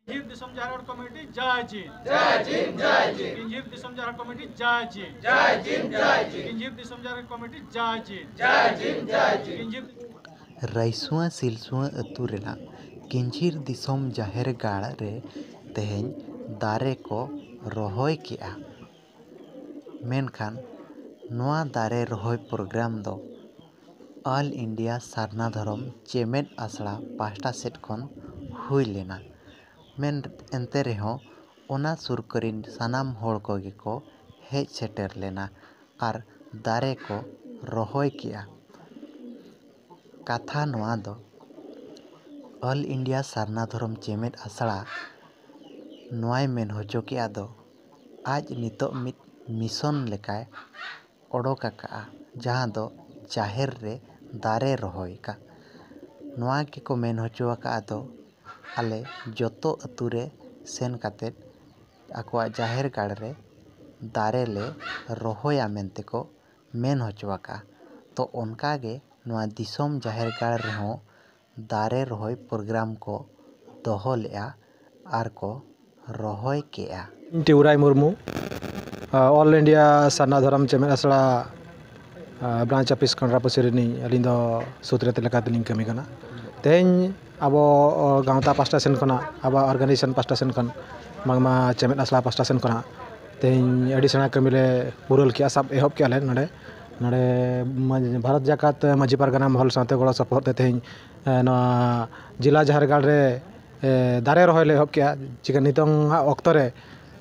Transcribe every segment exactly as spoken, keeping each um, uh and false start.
ᱠᱤᱧᱡᱷᱤᱨ ᱫᱤᱥᱚᱢ ᱡᱟᱦᱮᱨ ᱠᱚᱢᱤᱴᱤ ᱡᱟᱭ ᱡᱤᱱ᱾ ᱡᱟᱭ ᱡᱤᱱ, ᱡᱟᱭ ᱡᱤᱱ᱾ ᱠᱤᱧᱡᱷᱤᱨ ᱫᱤᱥᱚᱢ ᱡᱟᱦᱮᱨ ᱠᱚᱢᱤᱴᱤ ᱡᱟᱭ ᱡᱤᱱ᱾ ᱡᱟᱭ ᱡᱤᱱ, ᱡᱟᱭ ᱡᱤᱱ᱾ ᱠᱤᱧᱡᱷᱤᱨ ᱫᱤᱥᱚᱢ ᱡᱟᱦᱮᱨ ᱠᱚᱢᱤᱴᱤ ᱡᱟᱭ ᱡᱤᱱ᱾ ᱡᱟᱭ ᱡᱤᱱ, ᱡᱟᱭ ᱡᱤᱱ᱾ ᱠᱤᱧᱡᱷᱤᱨ ᱨᱟᱭᱥᱩᱣᱟ ᱥᱤᱞᱥᱩᱣᱟ ᱟᱹᱛᱩ ᱨᱮᱱᱟᱜ ᱠᱤᱧᱡᱷᱤᱨ ᱫᱤᱥᱚᱢ ᱡᱟᱦᱮᱨ ᱜᱟᱲ ᱨᱮ ᱛᱮᱦᱮᱧ ᱫᱟᱨᱮ ᱠᱚ ᱨᱚᱦᱚᱭ ᱠᱮᱜᱼᱟ᱾ ᱢᱮᱱᱠᱷᱟᱱ ᱱᱚᱣᱟ ᱫᱟᱨᱮ ᱨᱚᱦᱚᱭ ᱯᱨᱳᱜᱨᱟᱢ ᱫᱚ ᱚᱞ ᱤᱱᱰᱤᱭᱟ ᱥᱟᱨᱱᱟ ᱫᱷᱚᱨᱚᱢ ᱪᱮᱢᱮᱫ ᱟᱥᱲᱟ ᱯᱟᱦᱴᱟ ᱥᱮᱫ ᱠᱷᱚᱱ ᱦᱩᱭ ᱞᱮᱱᱟ᱾ ᱢᱮᱱ ᱮᱱᱛᱮ ᱨᱮᱦᱚᱸ ᱚᱱᱟ ᱥᱩᱨ ᱠᱚᱨᱮᱱ ᱥᱟᱱᱟᱢ ᱦᱚᱲ ᱠᱚᱜᱮ ᱠᱚ ᱦᱮᱡ ᱥᱮᱴᱮᱨ ᱞᱮᱱᱟ ᱟᱨ ᱫᱟᱨᱮ ᱠᱚ ᱨᱚᱦᱚᱭ ᱠᱮᱜᱼᱟ᱾ ᱠᱟᱛᱷᱟ ᱱᱚᱣᱟ ᱫᱚ ᱚᱞ ᱤᱱᱰᱤᱭᱟ ᱥᱟᱨᱱᱟ ᱫᱷᱚᱨᱚᱢ ᱪᱮᱢᱮᱫ ᱟᱥᱲᱟ ᱱᱚᱣᱟᱭ ᱢᱮᱱ ᱦᱚᱪᱚ ᱠᱮᱜᱼᱟ ᱫᱚ ᱟᱡ ᱱᱤᱛᱚᱜ ᱢᱤᱫ ᱢᱤᱥᱚᱱ ᱞᱮᱠᱟᱭ ᱚᱰᱚᱠ ᱟᱠᱟᱫᱼᱟ, ᱡᱟᱦᱟᱸ ᱫᱚ ᱡᱟᱦᱮᱨ ᱨᱮ ᱫᱟᱨᱮ ᱨᱚᱦᱚᱭ ᱟᱠᱟᱫ᱾ ᱱᱚᱣᱟ ᱜᱮᱠᱚ ᱢᱮᱱ ᱦᱚᱪᱚ ᱟᱠᱟᱫᱼᱟ ᱫᱚ ᱟᱞᱮ ᱡᱚᱛᱚ ᱟᱹᱛᱩ ᱨᱮ ᱥᱮᱱ ᱠᱟᱛᱮᱫ ᱟᱠᱚᱣᱟᱜ ᱡᱟᱦᱮᱨ ᱜᱟᱲ ᱨᱮ ᱫᱟᱨᱮ ᱞᱮ ᱨᱚᱦᱚᱭᱟ ᱢᱮᱱᱛᱮ ᱠᱚ ᱢᱮᱱ ᱦᱚᱪᱚ ᱟᱠᱟᱫᱼᱟ᱾ ᱛᱚ ᱚᱱᱠᱟ ᱜᱮ ᱱᱚᱣᱟ ᱫᱤᱥᱚᱢ ᱡᱟᱦᱮᱨ ᱜᱟᱲ ᱨᱮᱦᱚᱸ ᱫᱟᱨᱮ ᱨᱚᱦᱚᱭ ᱯᱨᱳᱜᱨᱟᱢ ᱠᱚ ᱫᱚᱦᱚ ᱞᱮᱫᱼᱟ ᱟᱨ ᱠᱚ ᱨᱚᱦᱚᱭ ᱠᱮᱜᱼᱟ᱾ ᱴᱤᱣᱨᱟᱭ ᱢᱩᱨᱢᱩ, ᱚᱞ ᱤᱱᱰᱤᱭᱟ ᱥᱟᱨᱱᱟ ᱫᱷᱚᱨᱚᱢ ᱪᱮᱢᱮᱫ ᱟᱥᱲᱟ ᱵᱨᱟᱧᱪ ᱚᱯᱷᱤᱥ ᱠᱚᱱᱰᱨᱟᱯᱚᱥᱤ ᱨᱤᱱᱤᱡ ᱟᱹᱞᱤᱧ ᱫᱚ ᱥᱩᱛᱨᱮᱛ ᱞᱮᱠᱟᱛᱮᱞᱤᱧ ᱠᱟᱹᱢᱤ ᱠᱟᱱᱟ᱾ ᱛᱮᱦᱮᱧ ᱟᱵᱚ ᱜᱟᱶᱛᱟ ᱯᱟᱥᱴᱟ ᱥᱮᱱ ᱠᱷᱚᱱᱟᱜ, ᱟᱵᱚᱣᱟᱜ ᱚᱨᱜᱟᱱᱟᱭᱡᱮᱥᱚᱱ ᱯᱟᱥᱴᱟ ᱥᱮᱱ ᱠᱷᱚᱱ, ᱵᱟᱝᱢᱟ ᱪᱮᱢᱮᱫ ᱟᱥᱲᱟ ᱯᱟᱥᱴᱟ ᱥᱮᱱ ᱠᱷᱚᱱᱟᱜ ᱛᱮᱦᱮᱧ ᱟᱹᱰᱤ ᱥᱮᱬᱟ ᱠᱟᱹᱢᱤ ᱞᱮ ᱯᱩᱨᱟᱹᱞ ᱠᱮᱜᱼᱟ, ᱥᱟᱵ ᱮᱦᱚᱵ ᱠᱮᱜᱼᱟ ᱞᱮ ᱱᱚᱰᱮ᱾ ᱱᱚᱰᱮ ᱢᱟᱹᱡ-, ᱵᱷᱟᱨᱚᱛ ᱡᱟᱠᱟᱛ ᱢᱟᱹᱡᱷᱤ ᱯᱟᱨᱜᱟᱱᱟ ᱢᱚᱦᱚᱞ ᱥᱟᱶᱛᱮ ᱜᱚᱲᱚ ᱥᱚᱯᱚᱦᱚᱫ ᱛᱮ ᱛᱮᱦᱮᱧ, ᱮ, ᱱᱚᱣᱟ ᱡᱮᱞᱟ ᱡᱟᱦᱮᱨ ᱜᱟᱲ ᱨᱮ, ᱮ, ᱫᱟᱨᱮ ᱨᱚᱦᱚᱭ ᱞᱮ ᱮᱦᱚᱵ ᱠᱮᱜᱼᱟ᱾ ᱪᱤᱠᱟᱹ ᱱᱤᱛᱚᱝ ᱟᱜ ᱚᱠᱛᱚ ᱨᱮ,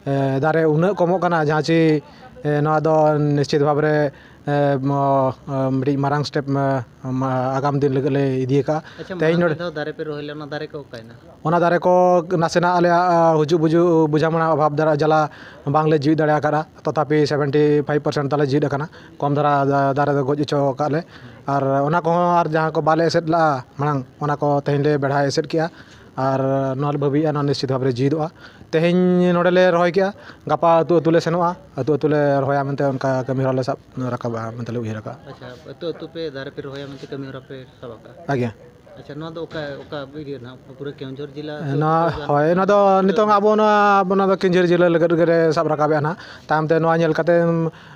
ᱮ, ᱫᱟᱨᱮ ᱩᱱᱟᱹᱜ ᱠᱚᱢᱚᱜ ᱠᱟᱱᱟ, ᱡᱟᱦᱟᱸ ᱪᱮ, ᱮ, ᱱᱚᱣᱟ ᱫᱚ ᱱᱤᱥᱪᱤᱛ ᱵᱷᱟᱵᱽ ᱨᱮ, ᱮ, ᱢᱚ-, ᱮ, ᱢᱤᱫᱴᱤᱡ ᱢᱟᱨᱟᱝ ᱥᱴᱮᱯ, ᱮ, ᱢᱟ-, ᱟᱜᱟᱢ ᱫᱤᱱ ᱞᱟᱹᱜᱤᱫ ᱞᱮ ᱤᱫᱤ ᱟᱠᱟᱫᱼᱟ᱾ ᱟᱪᱪᱷᱟ, ᱛᱮᱦᱮᱧ ᱢᱟᱲᱟᱝ ᱱᱚᱰᱮ ᱢᱤᱫ ᱫᱷᱟᱣ ᱫᱟᱨᱮ ᱯᱮ ᱨᱚᱦᱚᱭ ᱞᱮᱫ, ᱚᱱᱟ ᱫᱟᱨᱮ ᱠᱚ ᱚᱠᱟᱭᱮᱱᱟ? ᱚᱱᱟ ᱫᱟᱨᱮ ᱠᱚ ᱱᱟᱥᱮᱱᱟᱜ ᱟᱞᱮᱭᱟᱜ, ᱟ, ᱦᱩᱡᱩᱜ ᱵᱩᱡᱩᱜ ᱵᱩᱡᱷᱟᱹᱣ ᱢᱟᱱᱟ ᱚᱵᱷᱟᱵᱽ ᱫᱟᱨᱟ ᱡᱟᱞᱟ ᱵᱟᱝᱞᱮ ᱡᱤᱣᱮᱫ ᱫᱟᱲᱮ ᱟᱠᱟᱫᱼᱟ, ᱛᱚᱛᱷᱟᱯᱤ ᱥᱮᱵᱷᱮᱱᱴᱤ ᱯᱷᱟᱭᱤᱵᱷ ᱯᱟᱨᱥᱮᱱᱴ ᱛᱟᱞᱮ ᱡᱤᱣᱮᱫ ᱟᱠᱟᱱᱟ᱾ ᱠᱚᱢ ᱫᱷᱟᱨᱟ ᱫᱟ-, ᱫᱟᱨᱮ ᱫᱚ ᱜᱚᱡ ᱦᱚᱪᱚ ᱟᱠᱟᱫ ᱞᱮ᱾ ᱟᱨ ᱚᱱᱟ ᱠᱚᱦᱚᱸ ᱟᱨ ᱡᱟᱦᱟᱸ ᱠᱚ ᱵᱟᱞᱮ ᱮᱥᱮᱫ ᱞᱟᱜᱼᱟ ᱢᱟᱲᱟᱝ, ᱚᱱᱟ ᱠᱚ ᱛᱮᱦᱮᱧ ᱞᱮ ᱵᱮᱲᱦᱟᱭ ᱮᱥᱮᱫ ᱠᱮᱜᱼᱟ᱾ ᱟᱨ ᱱᱚᱣᱟ ᱞᱮ ᱵᱷᱟᱹᱵᱤᱭᱮᱫᱼᱟ, ᱱᱚᱣᱟ ᱱᱤᱥᱪᱤᱛ ᱵᱷᱟᱵᱽ ᱨᱮ ᱡᱤᱣᱮᱫᱚᱜᱼᱟ᱾ ᱛᱮᱦᱮᱧ ᱱᱚᱰᱮ ᱞᱮ ᱨᱚᱦᱚᱭ ᱠᱮᱜᱼᱟ, ᱜᱟᱯᱟ ᱟᱹᱛᱩ ᱟᱹᱛᱩ ᱞᱮ ᱥᱮᱱᱚᱜᱼᱟ, ᱟᱹᱛᱩ ᱟᱹᱛᱩ ᱞᱮ ᱨᱚᱦᱚᱭᱟ ᱢᱮᱱᱛᱮ ᱚᱱᱠᱟ ᱠᱟᱹᱢᱤ ᱦᱚᱨᱟ ᱞᱮ ᱥᱟᱵ ᱨᱟᱠᱟᱵᱟ ᱢᱮᱱᱛᱮ ᱞᱮ ᱩᱭᱦᱟᱹᱨ ᱟᱠᱟᱫᱼᱟ᱾ ᱟᱪᱪᱷᱟ, ᱟᱹᱛᱩ ᱟᱹᱛᱩ ᱯᱮ ᱫᱟᱨᱮ ᱯᱮ ᱨᱚᱦᱚᱭᱟ ᱢᱮᱱᱛᱮ ᱠᱟᱹᱢᱤ ᱦᱚᱨᱟ ᱯᱮ ᱥᱟᱵ ᱟᱠᱟᱫᱼᱟ? ᱟᱜᱮ᱾ ᱟᱪᱪᱷᱟ, ᱱᱚᱣᱟ ᱫᱚ ᱚᱠᱟ, ᱚᱠᱟ area ᱱᱟᱦᱟᱜ? ᱯᱩᱨᱟᱹ ᱠᱮᱣᱚᱱᱡᱷᱚᱨ ᱡᱮᱞᱟ? ᱱᱚᱣᱟ, ᱦᱳᱭ, ᱱᱚᱣᱟ ᱫᱚ ᱱᱤᱛᱚᱝ ᱟᱵᱚ ᱱᱚᱣᱟ, ᱟᱵᱚ ᱱᱚᱣᱟ ᱫᱚ ᱠᱮᱣᱚᱱᱡᱷᱚᱨ ᱡᱮᱞᱟ ᱞᱟᱹᱜᱤᱫ ᱜᱮᱞᱮ ᱥᱟᱵ ᱨᱟᱠᱟᱵᱮᱜᱼᱟ ᱱᱟᱦᱟᱜ᱾ ᱛᱟᱭᱚᱢ ᱛᱮ ᱱᱚᱣᱟ ᱧᱮᱞ ᱠᱟᱛᱮ,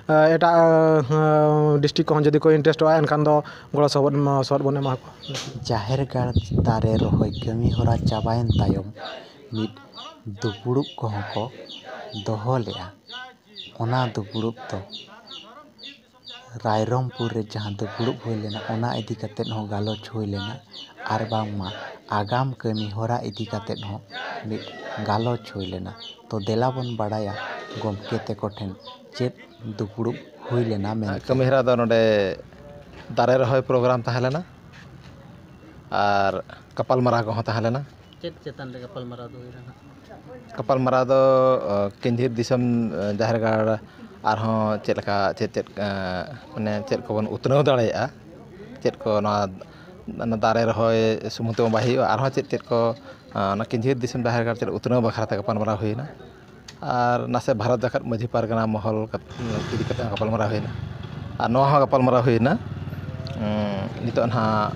ᱮ, ᱮᱴᱟᱜ, ᱮ, district ᱠᱚᱦᱚᱸ ᱡᱩᱫᱤ ᱠᱚ interest ᱚᱜᱼᱟ, ᱮᱱᱠᱷᱟᱱ ᱫᱚ ᱜᱚᱲᱚ ᱥᱚᱯᱚᱦᱚᱫ, ᱥᱚᱯᱚᱦᱚᱫ ᱵᱚᱱ ᱮᱢᱟ ᱠᱚᱣᱟ᱾ ᱡᱟᱦᱮᱨ ᱜᱟᱲ ᱫᱟᱨᱮ ᱨᱚᱦᱚᱭ ᱠᱟᱹᱢᱤ ᱦᱚᱨᱟ ᱪᱟᱵᱟᱭᱮᱱ ᱛᱟᱭᱚᱢ, ᱢᱤᱫ ᱫᱩᱯᱲᱩᱵ ᱠᱚᱦᱚᱸ ᱠᱚ ᱫᱚᱦᱚ ᱞᱮᱫᱼᱟ᱾ ᱚᱱᱟ ᱫᱩᱯᱲᱩᱵ ᱫᱚ ᱨᱟᱭᱨᱚᱝᱯᱩᱨ ᱨᱮ ᱡᱟᱦᱟᱸ ᱫᱩᱯᱲᱩᱵ ᱦᱩᱭ ᱞᱮᱱᱟ, ᱚᱱᱟ ᱤᱫᱤ ᱠᱟᱛᱮᱫ ᱦᱚᱸ ᱜᱟᱞᱚᱪ ᱦᱩᱭ ᱞᱮᱱᱟ᱾ ᱟᱨ ᱵᱟᱝᱢᱟ ᱟᱜᱟᱢ ᱠᱟᱹᱢᱤ ᱦᱚᱨᱟ ᱤᱫᱤ ᱠᱟᱛᱮᱫ ᱦᱚᱸ ᱢᱤᱫ ᱜᱟᱞᱚᱪ ᱦᱩᱭ ᱞᱮᱱᱟ᱾ ᱛᱚ, ᱫᱮᱞᱟ ᱵᱚᱱ ᱵᱟᱲᱟᱭᱟ ᱜᱚᱢᱠᱮ ᱛᱮᱠᱚ ᱴᱷᱮᱱ ᱪᱮᱫ ᱫᱩᱯᱲᱩᱵ ᱦᱩᱭ ᱞᱮᱱᱟ ᱢᱮᱱᱛᱮ᱾ ᱠᱟᱹᱢᱤᱦᱚᱨᱟ ᱫᱚ ᱱᱚᱰᱮ ᱫᱟᱨᱮ ᱨᱚᱦᱚᱭ program ᱛᱟᱦᱮᱸ ᱞᱮᱱᱟ ᱟᱨ ᱜᱟᱯᱟᱞᱢᱟᱨᱟᱣ ᱠᱚᱦᱚᱸ ᱛᱟᱦᱮᱸ ᱞᱮᱱᱟ᱾ ᱪᱮᱫ ᱪᱮᱛᱟᱱ ᱨᱮ ᱜᱟᱯᱟᱞᱢᱟᱨᱟᱣ ᱫᱚ ᱦᱩᱭ ᱞᱮᱱᱟ? ᱜᱟᱯᱟᱞᱢᱟᱨᱟᱣ ᱫᱚ, ᱚ, ᱠᱮᱣᱚᱱᱡᱷᱤᱨ ᱫᱤᱥᱚᱢ, ᱚ, ᱡᱟᱦᱮᱨ ᱜᱟᱲ ᱟᱨᱦᱚᱸ ᱪᱮᱫ ᱞᱮᱠᱟ, ᱪᱮᱫ ᱪᱮᱫ, ᱮ, ᱢᱟᱱᱮ ᱪᱮᱫ ᱠᱚᱵᱚᱱ ᱩᱛᱱᱟᱹᱣ ᱫᱟᱲᱮᱭᱟᱜᱼᱟ, ᱪᱮᱫ ᱠᱚ ᱱᱚᱣᱟ, ᱱᱚᱣᱟ ᱫᱟᱨᱮ ᱨᱚᱦᱚᱭ ᱥᱩᱢᱩᱝ ᱛᱮᱢᱟ ᱵᱟᱭ ᱦᱩᱭᱩᱜᱼᱟ, ᱟᱨᱦᱚᱸ ᱪᱮᱫ ᱪᱮᱫ ᱠᱚ, ᱚ, ᱚᱱᱟ ᱠᱮᱣᱚᱱᱡᱷᱤᱨ ᱫᱤᱥᱚᱢ ᱡᱟᱦᱮᱨ ᱜᱟᱲ ᱪᱮᱫ ᱩᱛᱱᱟᱹᱣ ᱵᱟᱠᱷᱨᱟ ᱛᱮ ᱜᱟᱯᱟᱞᱢᱟᱨᱟᱣ ᱦᱩᱭᱮᱱᱟ᱾ ᱟᱨ ᱱᱟᱥᱮ ᱵᱷᱟᱨᱚᱛ ᱡᱟᱠᱟᱛ ᱢᱟᱹᱡᱷᱤ ᱯᱟᱨᱜᱟᱱᱟ ᱢᱚᱦᱚᱞ ᱠᱟᱛ-, ᱤᱫᱤ ᱠᱟᱛᱮ ᱦᱚᱸ ᱜᱟᱯᱟᱞᱢᱟᱨᱟᱣ ᱦᱩᱭᱮᱱᱟ᱾ ᱟᱨ ᱱᱚᱣᱟ ᱦᱚᱸ ᱜᱟᱯᱟᱞᱢᱟᱨᱟᱣ ᱦᱩᱭᱮᱱᱟ᱾ ᱩᱸ, ᱱᱤᱛᱚᱜ ᱱᱟᱦᱟᱜ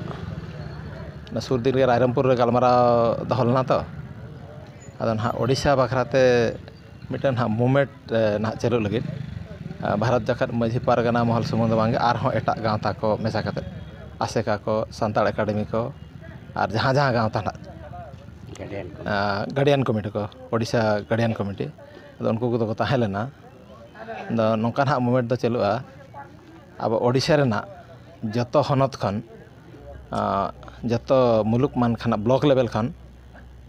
ᱚᱱᱟ ᱥᱩᱨ ᱫᱤᱱ ᱨᱮᱜᱮ ᱨᱟᱭᱨᱚᱝᱯᱩᱨ ᱨᱮ ᱜᱟᱞᱢᱟᱨᱟᱣ ᱫᱚᱦᱚ ᱞᱮᱱᱟ ᱛᱚ᱾ ᱟᱫᱚ ᱱᱟᱦᱟᱜ ᱳᱰᱤᱥᱟ ᱵᱟᱠᱷᱨᱟ ᱛᱮ ᱢᱤᱫᱴᱮᱱ ᱱᱟᱦᱟᱜ movement, ᱮ, ᱱᱟᱦᱟᱜ ᱪᱟᱹᱞᱩᱜ ᱞᱟᱹᱜᱤᱫ, ᱮ, ᱵᱷᱟᱨᱚᱛ ᱡᱟᱠᱟᱛ ᱢᱟᱹᱡᱷᱤ ᱯᱟᱨᱜᱟᱱᱟ ᱢᱚᱦᱚᱞ ᱥᱩᱢᱩᱝ ᱫᱚ ᱵᱟᱝᱜᱮ, ᱟᱨᱦᱚᱸ ᱮᱴᱟᱜ ᱜᱟᱶᱛᱟ ᱠᱚ ᱢᱮᱥᱟ ᱠᱟᱛᱮ, ᱟᱥᱮᱠᱟ ᱠᱚ, ᱥᱟᱱᱛᱟᱲ ᱮᱠᱟᱰᱮᱢᱤ ᱠᱚ, ᱟᱨ ᱡᱟᱦᱟᱸ ᱡᱟᱦᱟᱸ ᱜᱟᱶᱛᱟ ᱱᱟᱦᱟᱜ, ᱜᱟᱨᱰᱤᱭᱟᱱ ᱠᱚ᱾ ᱟᱸ, ᱜᱟᱨᱰᱤᱭᱟᱱ ᱠᱚᱢᱤᱴᱤ ᱠᱚ, ᱳᱰᱤᱥᱟ ᱜᱟᱨᱰᱤᱭᱟᱱ ᱠᱚᱢᱤᱴᱤ, ᱟᱫᱚ ᱩᱱᱠᱩ ᱠᱚᱫᱚ ᱠᱚ ᱛᱟᱦᱮᱸ ᱞᱮᱱᱟ᱾ ᱟᱫᱚ ᱱᱚᱝᱠᱟ ᱱᱟᱦᱟᱜ movement ᱫᱚ ᱪᱟᱹᱞᱩᱜᱼᱟ, ᱟᱵᱚ ᱳᱰᱤᱥᱟ ᱨᱮᱱᱟᱜ ᱡᱚᱛᱚ ᱦᱚᱱᱚᱛ ᱠᱷᱚᱱ, ᱟᱸ, ᱡᱚᱛᱚ ᱢᱩᱞᱩᱠ ᱢᱟᱱ ᱠᱷᱚᱱᱟᱜ block level ᱠᱷᱚᱱ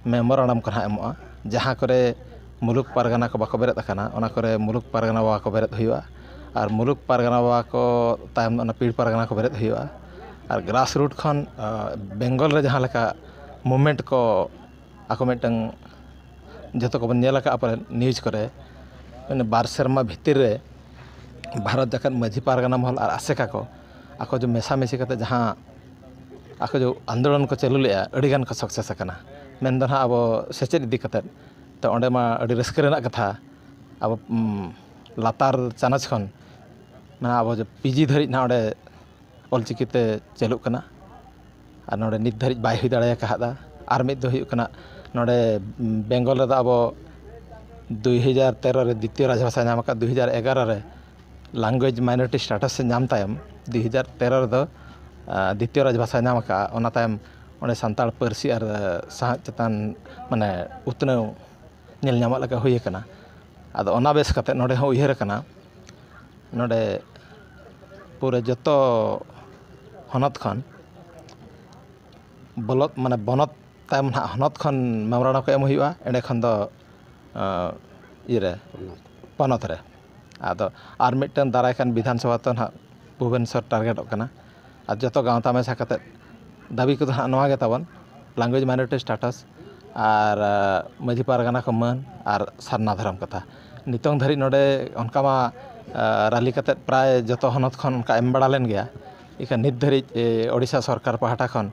memorandum ᱠᱚ ᱱᱟᱦᱟᱜ ᱮᱢᱚᱜᱼᱟ, ᱡᱟᱦᱟᱸ ᱠᱚᱨᱮ ᱢᱩᱞᱩᱠ ᱯᱟᱨᱜᱟᱱᱟ ᱠᱚ ᱵᱟᱠᱚ ᱵᱮᱨᱮᱫ ᱟᱠᱟᱱᱟ, ᱚᱱᱟ ᱠᱚᱨᱮ ᱢᱩᱞᱩᱠ ᱯᱟᱨᱜᱟᱱᱟ ᱵᱟᱵᱟ ᱠᱚ ᱵᱮᱨᱮᱫ ᱦᱩᱭᱩᱜᱼᱟ, ᱟᱨ ᱢᱩᱞᱩᱠ ᱯᱟᱨᱜᱟᱱᱟ ᱵᱟᱵᱟ ᱠᱚ ᱛᱟᱭᱚᱢ ᱫᱚ ᱚᱱᱟ ᱯᱤᱲ ᱯᱟᱨᱜᱟᱱᱟ ᱠᱚ ᱵᱮᱨᱮᱫ ᱦᱩᱭᱩᱜᱼᱟ, ᱟᱨ grassroot ᱠᱷᱚᱱ, ᱟᱸ, ᱵᱮᱝᱜᱚᱞ ᱨᱮ ᱡᱟᱦᱟᱸ ᱞᱮᱠᱟ movement ᱠᱚ ᱟᱠᱚ ᱢᱤᱫᱴᱟᱝ ᱡᱚᱛᱚ ᱠᱚᱵᱚᱱ ᱧᱮᱞ ᱟᱠᱟᱫᱼᱟ ᱯᱟᱞᱮᱱ news ᱠᱚᱨᱮ, ᱢᱟᱱᱮ ᱵᱟᱨ ᱥᱮᱨᱢᱟ ᱵᱷᱤᱛᱤᱨ ᱨᱮ ᱵᱷᱟᱨᱚᱛ ᱡᱟᱠᱟᱛ ᱢᱟᱹᱡᱷᱤ ᱯᱟᱨᱜᱟᱱᱟ ᱢᱚᱦᱚᱞ ᱟᱨ ᱟᱥᱮᱠᱟ ᱠᱚ ᱟᱠᱚ ᱡᱮ ᱢᱮᱥᱟᱢᱤᱥᱤ ᱠᱟᱛᱮ ᱡᱟᱦᱟᱸ ᱟᱠᱚ ᱡᱮ ᱟᱱᱫᱳᱞᱚᱱ ᱠᱚ ᱪᱟᱹᱞᱩ ᱞᱮᱫᱼᱟ, ᱟᱹᱰᱤᱜᱟᱱ ᱠᱚ success ᱟᱠᱟᱱᱟ᱾ ᱢᱮᱱᱫᱚ ᱱᱟᱦᱟᱜ ᱟᱵᱚ ᱥᱮᱪᱮᱫ ᱤᱫᱤ ᱠᱟᱛᱮ, ᱛᱚ ᱚᱸᱰᱮ ᱢᱟ ᱟᱹᱰᱤ ᱨᱟᱹᱥᱠᱟᱹ ᱨᱮᱱᱟᱜ ᱠᱟᱛᱷᱟ, ᱟᱵᱚ, ᱩᱢ, ᱞᱟᱛᱟᱨ ᱪᱟᱱᱟᱪ ᱠᱷᱚᱱ ᱱᱟᱦᱟᱜ ᱟᱵᱚ ᱡᱮ PG ᱫᱷᱟᱹᱨᱤᱡ ᱱᱟᱦᱟᱜ ᱚᱸᱰᱮ ᱚᱞᱪᱤᱠᱤ ᱛᱮ ᱪᱟᱹᱞᱩᱜ ᱠᱟᱱᱟ᱾ ᱟᱨ ᱱᱚᱰᱮ ᱱᱤᱛ ᱫᱷᱟᱹᱨᱤᱡ ᱵᱟᱭ ᱦᱩᱭ ᱫᱟᱲᱮ ᱟᱠᱟᱫᱼᱟ᱾ ᱟᱨ ᱢᱤᱫ ᱫᱚ ᱦᱩᱭᱩᱜ ᱠᱟᱱᱟ, ᱱᱚᱰᱮ ᱵᱮᱝᱜᱚᱞ ᱨᱮᱫᱚ ᱟᱵᱚ ᱫᱩᱭ ᱦᱟᱡᱟᱨ ᱛᱮᱨᱚ ᱨᱮ ᱫᱤᱛᱤᱭᱚ ᱨᱟᱡᱽᱵᱷᱟᱥᱟ ᱧᱟᱢ ᱟᱠᱟᱫ, ᱫᱩᱭ ᱦᱟᱡᱟᱨ ᱮᱜᱟᱨᱚ ᱨᱮ language minority status ᱮ ᱧᱟᱢ ᱛᱟᱭᱚᱢ, ᱫᱩᱭ ᱦᱟᱡᱟᱨ ᱛᱮᱨᱚ ᱨᱮᱫᱚ ᱫᱤᱛᱤᱭᱚ ᱨᱟᱡᱽᱵᱷᱟᱥᱟ ᱧᱟᱢ ᱟᱠᱟᱫᱼᱟ᱾ ᱚᱱᱟ ᱛᱟᱭᱚᱢ ᱚᱸᱰᱮ ᱥᱟᱱᱛᱟᱲ ᱯᱟᱹᱨᱥᱤ ᱟᱨ ᱥᱟᱶᱦᱮᱫ ᱪᱮᱛᱟᱱ ᱢᱟᱱᱮ ᱩᱛᱱᱟᱹᱣ ᱧᱮᱞ ᱧᱟᱢᱚᱜ ᱞᱮᱠᱟ ᱦᱩᱭ ᱟᱠᱟᱱᱟ᱾ ᱟᱫᱚ ᱚᱱᱟ ᱵᱮᱥ ᱠᱟᱛᱮ ᱱᱚᱰᱮ ᱦᱚᱸ ᱩᱭᱦᱟᱹᱨ ᱟᱠᱟᱱᱟ, ᱱᱚᱰᱮ ᱯᱩᱨᱟᱹ ᱡᱚᱛᱚ ᱦᱚᱱᱚᱛ ᱠᱷᱚᱱ ᱵᱚᱞᱚᱛ, ᱢᱟᱱᱮ ᱵᱚᱱᱚᱛ ᱛᱟᱭᱚᱢ ᱱᱟᱦᱟᱜ ᱦᱚᱱᱚᱛ ᱠᱷᱚᱱ ᱢᱮᱢᱳᱨᱟᱱᱰᱟᱢ ᱠᱚ ᱮᱢ ᱦᱩᱭᱩᱜᱼᱟ, ᱮᱸᱰᱮ ᱠᱷᱚᱱ ᱫᱚ ᱤᱭᱟᱹᱨᱮ, ᱯᱚᱱᱚᱛ ᱨᱮ᱾ ᱟᱫᱚ ᱟᱨ ᱢᱤᱫᱴᱟᱝ ᱫᱟᱨᱟᱭ ᱠᱟᱱ ᱵᱤᱫᱷᱟᱱ ᱥᱚᱵᱷᱟ ᱛᱚ ᱱᱟᱦᱟᱜ ᱵᱷᱩᱵᱽᱱᱮᱥᱚᱨ ᱴᱟᱨᱜᱮᱴᱚᱜ ᱠᱟᱱᱟ᱾ ᱟᱨ ᱡᱚᱛᱚ ᱜᱟᱶᱛᱟ ᱢᱮᱥᱟ ᱠᱟᱛᱮ ᱫᱟᱹᱵᱤ ᱠᱚᱫᱚ ᱱᱟᱦᱟᱜ ᱱᱚᱣᱟ ᱜᱮ ᱛᱟᱵᱚᱱ, language minority status ᱟᱨ ᱢᱟᱹᱡᱷᱤ ᱯᱟᱨᱜᱟᱱᱟ ᱠᱚ ᱢᱟᱹᱱ ᱟᱨ ᱥᱟᱨᱱᱟ ᱫᱷᱚᱨᱚᱢ ᱠᱟᱛᱷᱟ᱾ ᱱᱤᱛᱚᱝ ᱫᱷᱟᱹᱨᱤᱡ ᱱᱚᱰᱮ ᱚᱱᱠᱟ ᱢᱟ ᱨᱟᱞᱤ ᱠᱟᱛᱮ ᱯᱨᱟᱭ ᱡᱚᱛᱚ ᱦᱚᱱᱚᱛ ᱠᱷᱚᱱ ᱚᱱᱠᱟ ᱮᱢ ᱵᱟᱲᱟ ᱞᱮᱱ ᱜᱮᱭᱟ᱾ ᱤᱠᱷᱟᱹᱱ ᱱᱤᱛ ᱫᱷᱟᱹᱨᱤᱡ ᱳᱰᱤᱥᱟ ᱥᱚᱨᱠᱟᱨ ᱯᱟᱦᱴᱟ ᱠᱷᱚᱱ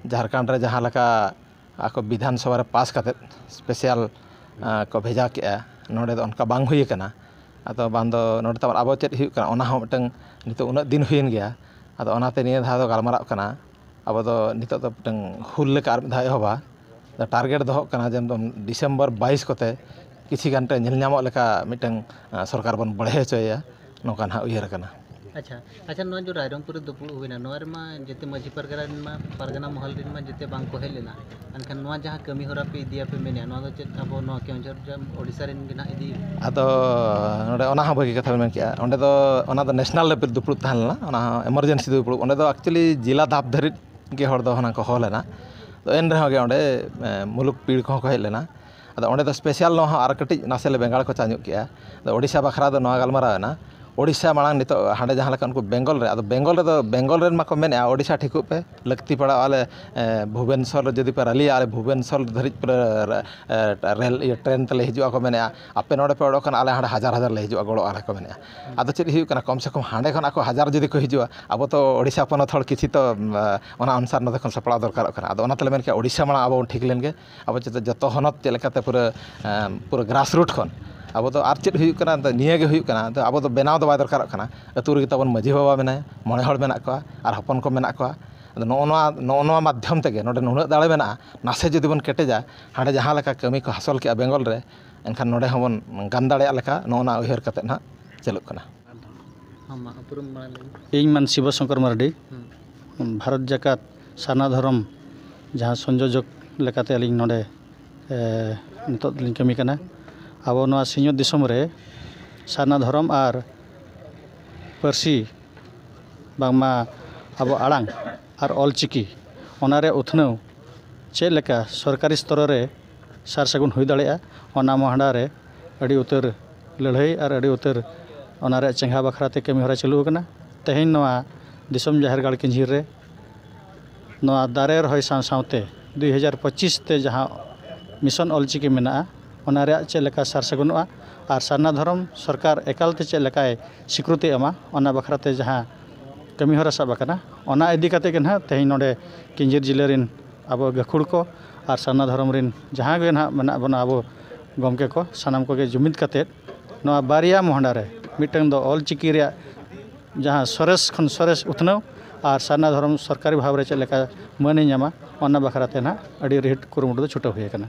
ᱡᱷᱟᱲᱠᱷᱚᱸᱰ ᱨᱮ ᱡᱟᱦᱟᱸ ᱞᱮᱠᱟ ᱟᱠᱚ ᱵᱤᱫᱷᱟᱱ ᱥᱚᱵᱷᱟ ᱨᱮ ᱯᱟᱥ ᱠᱟᱛᱮ ᱥᱯᱮᱥᱟᱞ ᱠᱚ ᱵᱷᱮᱡᱟ ᱠᱮᱜᱼᱟ, ᱱᱚᱰᱮ ᱫᱚ ᱚᱱᱠᱟ ᱵᱟᱝ ᱦᱩᱭ ᱟᱠᱟᱱᱟ᱾ ᱟᱫᱚ ᱵᱟᱝ ᱫᱚ ᱱᱚᱰᱮ ᱛᱟᱵᱚᱱ ᱟᱵᱚ ᱪᱮᱫ ᱦᱩᱭᱩᱜ ᱠᱟᱱᱟ, ᱚᱱᱟ ᱦᱚᱸ ᱢᱤᱫᱴᱟᱝ ᱱᱤᱛᱚᱜ ᱩᱱᱟᱹᱜ ᱫᱤᱱ ᱦᱩᱭᱮᱱ ᱜᱮᱭᱟ᱾ ᱟᱫᱚ ᱚᱱᱟᱛᱮ ᱱᱤᱭᱟᱹ ᱫᱷᱟᱣ ᱫᱚ ᱜᱟᱞᱢᱟᱨᱟᱜ ᱠᱟᱱᱟ, ᱟᱵᱚ ᱫᱚ ᱱᱤᱛᱚᱜ ᱫᱚ ᱢᱤᱫᱴᱟᱝ ᱦᱩᱞ ᱞᱮᱠᱟ ᱟᱨ ᱢᱤᱫ ᱫᱷᱟᱣ ᱮᱦᱚᱵᱟ᱾ ᱴᱟᱨᱜᱮᱴ ᱫᱚᱦᱚᱜ ᱠᱟᱱᱟ ᱡᱮ ᱮᱠᱫᱚᱢ ᱰᱤᱥᱮᱢᱵᱚᱨ ᱵᱟᱭᱤᱥ ᱠᱚᱛᱮ ᱠᱤᱪᱷᱤ ᱜᱟᱱ ᱴᱟ ᱧᱮᱞ ᱧᱟᱢᱚᱜ ᱞᱮᱠᱟ ᱢᱤᱫᱴᱟᱝ ᱥᱚᱨᱠᱟᱨ ᱵᱚᱱ ᱵᱚᱲᱦᱮ ᱦᱚᱪᱚᱭᱮᱭᱟ, ᱱᱚᱝᱠᱟ ᱱᱟᱦᱟᱜ ᱩᱭᱦᱟᱹᱨ ᱟᱠᱟᱱᱟ᱾ ᱟᱪᱪᱷᱟ, ᱟᱪᱪᱷᱟ, ᱱᱚᱣᱟ ᱡᱮ ᱨᱟᱭᱨᱚᱝᱯᱩᱨ ᱨᱮ ᱫᱩᱯᱲᱩᱵ ᱦᱩᱭᱱᱟ, ᱱᱚᱣᱟ ᱨᱮᱢᱟ ᱡᱮᱛᱮ ᱢᱟᱹᱡᱷᱤ ᱯᱟᱨᱜᱟᱱᱟ ᱨᱮᱱ ᱢᱟ, ᱯᱟᱨᱜᱟᱱᱟ ᱢᱚᱦᱚᱞ ᱨᱮᱱ ᱢᱟ ᱡᱮᱛᱮ ᱵᱟᱝ ᱠᱚ ᱦᱮᱡ ᱞᱮᱱᱟ᱾ ᱮᱱᱠᱷᱟᱱ ᱱᱚᱣᱟ ᱡᱟᱦᱟᱸ ᱠᱟᱹᱢᱤ ᱦᱚᱨᱟ ᱯᱮ ᱤᱫᱤᱭᱟ ᱯᱮ ᱢᱮᱱᱮᱫᱼᱟ, ᱱᱚᱣᱟ ᱫᱚ ᱪᱮᱫ ᱟᱵᱚ ᱱᱚᱣᱟ ᱠᱮᱣᱚᱱᱡᱷᱚᱨ ᱡᱟᱢ ᱳᱰᱤᱥᱟ ᱨᱮᱱ ᱜᱮ ᱱᱟᱦᱟᱜ ᱤᱫᱤ? ᱟᱫᱚ ᱱᱚᱰᱮ ᱚᱱᱟ ᱦᱚᱸ ᱵᱷᱟᱹᱜᱤ ᱠᱟᱛᱷᱟ ᱵᱮᱱ ᱢᱮᱱ ᱠᱮᱜᱼᱟ᱾ ᱚᱸᱰᱮ ᱫᱚ ᱚᱱᱟ ᱫᱚ ᱱᱮᱥᱱᱟᱞ ᱞᱮᱵᱮᱞ ᱫᱩᱯᱲᱩᱵ ᱛᱟᱦᱮᱸ ᱞᱮᱱᱟ, ᱚᱱᱟ ᱦᱚᱸ ᱮᱢᱟᱨᱡᱮᱱᱥᱤ ᱫᱩᱯᱲᱩᱵ᱾ ᱚᱸᱰᱮ ᱫᱚ ᱮᱠᱪᱩᱭᱮᱞᱤ ᱡᱮᱞᱟ ᱫᱷᱟᱯ ᱫᱷᱟᱹᱨᱤᱡ ᱜᱮ ᱦᱚᱲ ᱫᱚ ᱦᱩᱱᱟᱹᱝ ᱠᱚ ᱦᱚᱦᱚ ᱞᱮᱱᱟ᱾ ᱟᱫᱚ ᱮᱱ ᱨᱮᱦᱚᱸ ᱜᱮ ᱚᱸᱰᱮ ᱢᱩᱞᱩᱠ ᱯᱤᱲ ᱠᱚᱦᱚᱸ ᱠᱚ ᱦᱮᱡ ᱞᱮᱱᱟ᱾ ᱟᱫᱚ ᱚᱸᱰᱮ ᱫᱚ ᱥᱯᱮᱥᱟᱞ ᱱᱚᱣᱟ ᱦᱚᱸ ᱟᱨ ᱠᱟᱹᱴᱤᱡ ᱱᱟᱥᱮ ᱞᱮ ᱵᱮᱸᱜᱟᱲ ᱠᱚᱪᱟ ᱧᱚᱜ ᱠᱮᱜᱼᱟ᱾ ᱟᱫᱚ ᱳᱰᱤᱥᱟ ᱵᱟᱠᱷᱨᱟ ᱫᱚ ᱱᱚᱣᱟ ᱜᱟᱞᱢᱟᱨᱟᱣ ᱮᱱᱟ᱾ ᱳᱰᱤᱥᱟ ᱢᱟᱲᱟᱝ ᱱᱤᱛᱚᱜ ᱦᱟᱸᱰᱮ ᱡᱟᱦᱟᱸ ᱞᱮᱠᱟ ᱩᱱᱠᱩ ᱵᱮᱝᱜᱚᱞ ᱨᱮ, ᱟᱫᱚ ᱵᱮᱝᱜᱚᱞ ᱨᱮᱫᱚ ᱵᱮᱝᱜᱚᱞ ᱨᱮᱱ ᱢᱟᱠᱚ ᱢᱮᱱᱮᱫᱼᱟ, ᱳᱰᱤᱥᱟ ᱴᱷᱤᱠᱚᱜ ᱯᱮ, ᱞᱟᱹᱠᱛᱤ ᱯᱟᱲᱟᱜᱼᱟ ᱟᱞᱮ ᱮ, ᱵᱷᱩᱵᱮᱱᱥᱚᱨ ᱨᱮ ᱡᱩᱫᱤ ᱯᱮ ᱨᱟᱞᱤᱭᱟ, ᱟᱞᱮ ᱵᱷᱩᱵᱮᱱᱥᱚᱨ ᱫᱷᱟᱹᱨᱤᱡ ᱯᱩᱨᱟᱹ ᱮ, ᱨᱮᱞ, ᱤᱭᱟᱹ, ᱴᱨᱮᱱ ᱛᱮᱞᱮ ᱦᱤᱡᱩᱜᱼᱟ ᱠᱚ ᱢᱮᱱᱮᱫᱼᱟ᱾ ᱟᱯᱮ ᱱᱚᱰᱮ ᱯᱮ ᱚᱰᱚᱠ ᱠᱟᱱᱟ, ᱟᱞᱮ ᱦᱟᱸᱰᱮ ᱦᱟᱡᱟᱨ ᱦᱟᱡᱟᱨ ᱞᱮ ᱦᱤᱡᱩᱜᱼᱟ, ᱜᱚᱲᱚᱜ ᱟᱞᱮ ᱠᱚ ᱢᱮᱱᱮᱫᱼᱟ᱾ ᱟᱫᱚ ᱪᱮᱫ ᱦᱩᱭᱩᱜ ᱠᱟᱱᱟ, ᱠᱚᱢ ᱥᱮ ᱠᱚᱢ ᱦᱟᱸᱰᱮ ᱠᱷᱚᱱ ᱟᱠᱚ ᱦᱟᱡᱟᱨ ᱡᱩᱫᱤ ᱠᱚ ᱦᱤᱡᱩᱜᱼᱟ, ᱟᱵᱚ ᱛᱚ ᱳᱰᱤᱥᱟ ᱯᱚᱱᱚᱛ ᱦᱚᱲ ᱠᱤᱪᱷᱤ ᱛᱚ ᱮ, ᱚᱱᱟ ᱚᱱᱩᱥᱟᱨ ᱱᱚᱛᱮ ᱠᱷᱚᱱ ᱥᱟᱯᱲᱟᱣ ᱫᱚᱨᱠᱟᱨᱚᱜ ᱠᱟᱱᱟ᱾ ᱟᱫᱚ ᱚᱱᱟ ᱛᱮᱞᱮ ᱢᱮᱱ ᱠᱮᱜᱼᱟ, ᱳᱰᱤᱥᱟ ᱢᱟᱲᱟᱝ ᱟᱵᱚ ᱵᱚᱱ ᱴᱷᱤᱠ ᱞᱮᱱ ᱜᱮ, ᱟᱵᱚ ᱡᱚᱛᱚ, ᱡᱚᱛᱚ ᱦᱚᱱᱚᱛ ᱪᱮᱫ ᱞᱮᱠᱟᱛᱮ ᱯᱩᱨᱟᱹ ᱮ, ᱯᱩᱨᱟᱹ ᱜᱨᱟᱥ ᱨᱩᱴ ᱠᱷᱚᱱ ᱟᱵᱚ ᱫᱚ ᱟᱨ ᱪᱮᱫ ᱦᱩᱭᱩᱜ ᱠᱟᱱᱟ, ᱱᱤᱭᱟᱹ ᱜᱮ ᱦᱩᱭᱩᱜ ᱠᱟᱱᱟ᱾ ᱟᱫᱚ ᱟᱵᱚ ᱫᱚ ᱵᱮᱱᱟᱣ ᱫᱚ ᱵᱟᱭ ᱫᱚᱨᱠᱟᱨᱚᱜ ᱠᱟᱱᱟ᱾ ᱟᱹᱛᱩ ᱨᱮᱜᱮ ᱛᱟᱵᱚᱱ ᱢᱟᱹᱡᱷᱤ ᱵᱟᱵᱟ ᱢᱮᱱᱟᱭᱟ, ᱢᱚᱬᱮ ᱦᱚᱲ ᱢᱮᱱᱟᱜ ᱠᱚᱣᱟ ᱟᱨ ᱦᱚᱯᱚᱱ ᱠᱚ ᱢᱮᱱᱟᱜ ᱠᱚᱣᱟ᱾ ᱟᱫᱚ ᱱᱚᱜᱼᱚ ᱱᱚᱣᱟ, ᱱᱚᱜᱼᱚ ᱱᱚᱣᱟ ᱢᱟᱫᱽᱫᱷᱚᱢ ᱛᱮᱜᱮ ᱱᱚᱰᱮ ᱱᱩᱱᱟᱹᱜ ᱫᱟᱲᱮ ᱢᱮᱱᱟᱜᱼᱟ, ᱱᱟᱥᱮ ᱡᱩᱫᱤ ᱵᱚᱱ ᱠᱮᱴᱮᱡᱟ, ᱦᱟᱸᱰᱮ ᱡᱟᱦᱟᱸ ᱞᱮᱠᱟ ᱠᱟᱹᱢᱤ ᱠᱚ ᱦᱟᱥᱚᱞ ᱠᱮᱜᱼᱟ ᱵᱮᱝᱜᱚᱞ ᱨᱮ, ᱮᱱᱠᱷᱟᱱ ᱱᱚᱰᱮ ᱦᱚᱸᱵᱚᱱ ᱜᱟᱱ ᱫᱟᱲᱮᱭᱟᱜ ᱞᱮᱠᱟ ᱱᱚᱜᱼᱚ ᱱᱚᱣᱟ ᱩᱭᱦᱟᱹᱨ ᱠᱟᱛᱮᱫ ᱱᱟᱦᱟᱜ ᱪᱟᱹᱞᱩᱜ ᱠᱟᱱᱟ᱾ ᱟᱢᱟᱜ ᱩᱯᱨᱩᱢ ᱢᱟᱲᱟᱝ ᱞᱟᱹᱭ ᱢᱮ᱾ ᱤᱧ ᱢᱟᱱ ᱥᱤᱵᱚ ᱥᱚᱝᱠᱚᱨ ᱢᱟᱨᱰᱤ, ᱦᱩᱸ᱾ ᱵᱷᱟᱨᱚᱛ ᱡᱟᱠᱟᱛ ᱥᱟᱨᱱᱟ ᱫᱷᱚᱨᱚᱢ ᱡᱟᱦᱟᱸ ᱥᱚᱝᱡᱳᱡᱚᱠ ᱞᱮᱠᱟᱛᱮ ᱟᱹᱞᱤᱧ ᱱᱚᱰᱮ, ᱮ, ᱱᱤᱛᱚᱜ ᱫᱚᱞᱤᱧ ᱠᱟᱹᱢᱤ ᱠᱟᱱᱟ᱾ ᱟᱵᱚ ᱱᱚᱣᱟ ᱥᱤᱧᱚᱛ ᱫᱤᱥᱚᱢ ᱨᱮ ᱥᱟᱨᱱᱟ ᱫᱷᱚᱨᱚᱢ ᱟᱨ ᱯᱟᱹᱨᱥᱤ, ᱵᱟᱝᱢᱟ ᱟᱵᱚ ᱟᱲᱟᱝ ᱟᱨ ᱚᱞ ᱪᱤᱠᱤ, ᱚᱱᱟ ᱨᱮ ᱩᱛᱱᱟᱹᱣ ᱪᱮᱫ ᱞᱮᱠᱟ ᱥᱚᱨᱠᱟᱨᱤ ᱥᱛᱚᱨ ᱨᱮ ᱥᱟᱨ ᱥᱟᱹᱜᱩᱱ ᱦᱩᱭ ᱫᱟᱲᱮᱭᱟᱜᱼᱟ, ᱚᱱᱟ ᱢᱚᱦᱰᱟ ᱨᱮ ᱟᱹᱰᱤ ᱩᱛᱟᱹᱨ ᱞᱟᱹᱲᱦᱟᱹᱭ ᱟᱨ ᱟᱹᱰᱤ ᱩᱛᱟᱹᱨ ᱚᱱᱟ ᱨᱮᱭᱟᱜ ᱪᱮᱸᱜᱷᱟ ᱵᱟᱠᱷᱨᱟ ᱛᱮ ᱠᱟᱹᱢᱤ ᱦᱚᱨᱟ ᱪᱟᱹᱞᱩ ᱟᱠᱟᱱᱟ᱾ ᱛᱮᱦᱮᱧ ᱱᱚᱣᱟ ᱫᱤᱥᱚᱢ ᱡᱟᱦᱮᱨ ᱜᱟᱲ ᱠᱤᱧᱡᱷᱤᱨ ᱨᱮ ᱱᱚᱣᱟ ᱫᱟᱨᱮ ᱨᱚᱦᱚᱭ ᱥᱟᱶ ᱥᱟᱶᱛᱮ ᱫᱩᱭ ᱦᱟᱡᱟᱨ ᱯᱚᱸᱪᱤᱥ ᱛᱮ ᱡᱟᱦᱟᱸ ᱢᱤᱥᱚᱱ ᱚᱞᱪᱤᱠᱤ ᱢᱮᱱᱟᱜᱼᱟ, ᱚᱱᱟ ᱨᱮᱭᱟᱜ ᱪᱮᱫ ᱞᱮᱠᱟ ᱥᱟᱨ ᱥᱟᱹᱜᱩᱱᱚᱜᱼᱟ ᱟᱨ ᱥᱟᱨᱱᱟ ᱫᱷᱚᱨᱚᱢ ᱥᱚᱨᱠᱟᱨ ᱮᱠᱟᱞ ᱛᱮ ᱪᱮᱫ ᱞᱮᱠᱟᱭ ᱥᱤᱠᱨᱩᱛᱤ ᱮᱢᱟ, ᱚᱱᱟ ᱵᱟᱠᱷᱨᱟ ᱛᱮ ᱡᱟᱦᱟᱸ ᱠᱟᱹᱢᱤ ᱦᱚᱨᱟ ᱥᱟᱵ ᱟᱠᱟᱱᱟ, ᱚᱱᱟ ᱤᱫᱤ ᱠᱟᱛᱮ ᱜᱮ ᱱᱟᱦᱟᱜ ᱛᱮᱦᱮᱧ ᱱᱚᱰᱮ ᱠᱤᱧᱡᱷᱤᱨ ᱡᱤᱞᱟᱹ ᱨᱮᱱ ᱟᱵᱚ ᱜᱟᱹᱠᱷᱩᱲ ᱠᱚ ᱟᱨ ᱥᱟᱨᱱᱟ ᱫᱷᱚᱨᱚᱢ ᱨᱮᱱ ᱡᱟᱦᱟᱸ ᱜᱮ ᱱᱟᱦᱟᱜ ᱢᱮᱱᱟᱜ ᱵᱚᱱᱟ, ᱟᱵᱚ ᱜᱚᱢᱠᱮ ᱠᱚ, ᱥᱟᱱᱟᱢ ᱠᱚᱜᱮ ᱡᱩᱢᱤᱫ ᱠᱟᱛᱮ ᱱᱚᱣᱟ ᱵᱟᱨᱭᱟ ᱢᱚᱦᱰᱟ ᱨᱮ, ᱢᱤᱫᱴᱟᱝ ᱫᱚ ᱚᱞ ᱪᱤᱠᱤ ᱨᱮᱭᱟᱜ ᱡᱟᱦᱟᱸ ᱥᱚᱨᱮᱥ ᱠᱷᱚᱱ ᱥᱚᱨᱮᱥ ᱩᱛᱱᱟᱹᱣ ᱟᱨ ᱥᱟᱨᱱᱟ ᱫᱷᱚᱨᱚᱢ ᱥᱚᱨᱠᱟᱨᱤ ᱵᱷᱟᱵᱽ ᱨᱮ ᱪᱮᱫ ᱞᱮᱠᱟ ᱢᱟᱹᱱ ᱮ ᱧᱟᱢᱟ, ᱚᱱᱟ ᱵᱟᱠᱷᱨᱟ ᱛᱮ ᱱᱟᱦᱟᱜ ᱟᱹᱰᱤ ᱨᱤᱦᱤᱴ ᱠᱩᱨᱩᱢᱩᱴᱩ ᱫᱚ ᱪᱷᱩᱴᱟᱹᱣ ᱦᱩᱭ ᱟᱠᱟᱱᱟ᱾